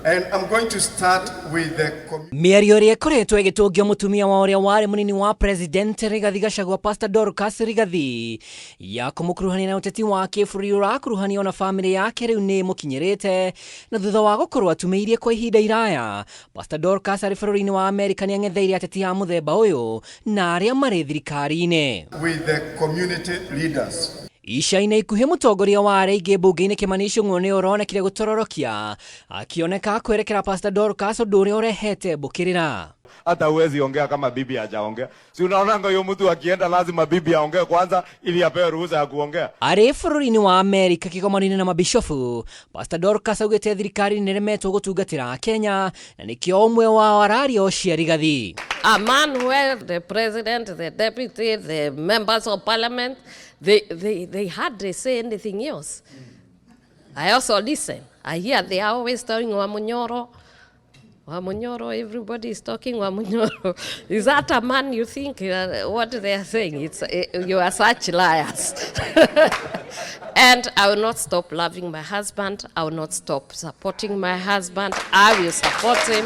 And I'm going to start with the Mĩario ĩrĩa ĩkoretwo ĩgĩtũngio mũtumia wa ũrĩa warĩ mũnini wa President Rigathi Gachagua, Pastor Dorcas Rigathi, ya kũmũkuruhania na ũteti wa kĩbũrũri ũrakuruhanio na bamĩrĩ yake rĩu nĩ ĩmũkinyĩrĩte, na thutha wa gũkorwo atumĩirie kwa ihinda iraya, Pastor Dorcas arĩ bũrũri-inĩ wa Amerika nĩ ang'etheire ateti a mũthemba ũyũ na arĩa marĩ thirikari-inĩ. With the community leaders. Ica-inĩ ikuhĩ mũtongoria wa arĩa aingĩ mbunge-inĩ Kĩmani Ichung'wa nĩ ũronekire gũtororokia akĩoneka kwerekera Pastor Dorcas, ũndũ ũrĩa ũrehete mbũkĩrĩra. Hata huwezi ongea kama bibi hajaongea. Si unaonanga huyo mtu akienda lazima bibi aongee kwanza ili apewe ruhusa ya kuongea. Arĩ bũrũri-inĩ wa Amerika kĩgomano-inĩ na mabishofu, Pastor Dorcas augĩte thirikari nĩ ĩremetwo gũtungatĩra Kenya na nĩkĩo ũmwe wao araria o cia Rigathi. A man where the president, the deputy, the members of parliament, they hardly say anything else. I also listen. I hear they are always telling Wamunyoro, Wamunyoro, everybody is talking Wamunyoro. Is that a man you think what they are saying? You are such liars. And I will not stop loving my husband. I will not stop supporting my husband. I will support him.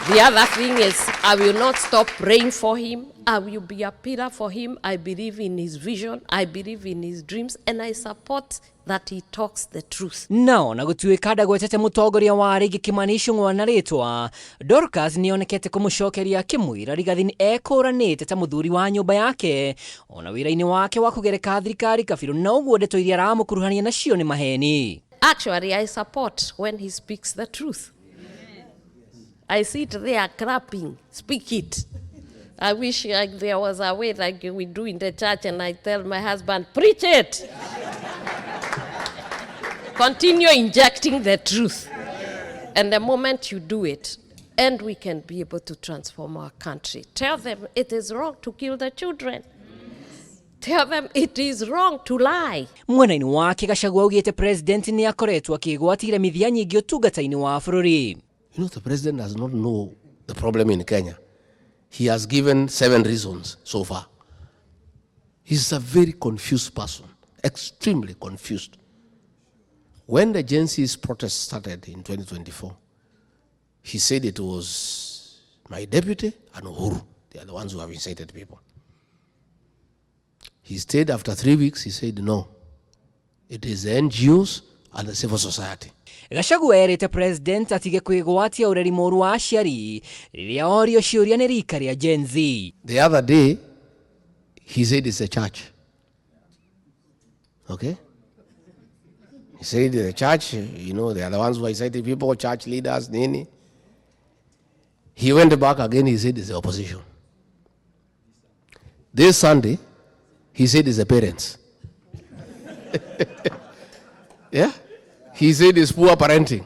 The other thing is, I will not stop praying for him. I will be a pillar for him. I believe in his vision. I believe in his dreams. And I support that he talks the truth. Nao na gũtuĩka ndagwetete mũtongoria wa arĩa aingĩ Kĩmani Ichung'wa na rĩtwa, Dorcas nĩonekete kũmũcokeria akĩmwĩra Rigathi nĩ ekũranĩte ta mũthuri wa nyũmba yake ona wĩra-inĩ wake wa kũgereka thirikari kabirũ, na ũguo ndeto iria aramũkuruhania nacio nĩ maheni. Actually, I support when he speaks the truth. I sit there clapping, "Speak it." I wish like there was a way like we do in the church and I tell my husband, "Preach it. Continue injecting the truth." And the moment you do it, and we can be able to transform our country. Tell them it is wrong to kill the children. Tell them it is wrong to lie. Mwena-inĩ wake Gachagua augĩte president nĩ akoretwo akĩgwatĩra mĩthia nyingĩ ũtungata-inĩ wa bũrũri. The president does not know the problem in Kenya. He has given seven reasons so far. He's a very confused person, extremely confused. When the Gen Z's protest started in 2024, he said it was my deputy and Uhuru. They are the ones who have incited people. He stayed after 3 weeks, he said, "No, it is the NGOs and the civil society." Gachagua erĩte president atige kwĩgwatia ũreri mũru wa aciari rĩrĩa orio ciũria nĩ rika rĩa Gen Z. The other day, he said it's a church. Okay? He said the church, they are the ones who are inciting people, church leaders, nini. He went back again, he said it's the opposition. This Sunday, he said it's the parents. Yeah? He said it's poor parenting.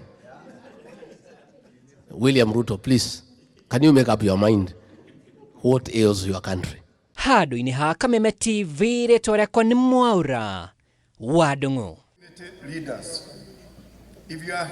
William Ruto, please, can you make up your mind what ails your country? Handũ-inĩ ha Kameme TV, rĩtwa rĩakwa nĩ Mwaura wa Ndung'u. Leaders. If you are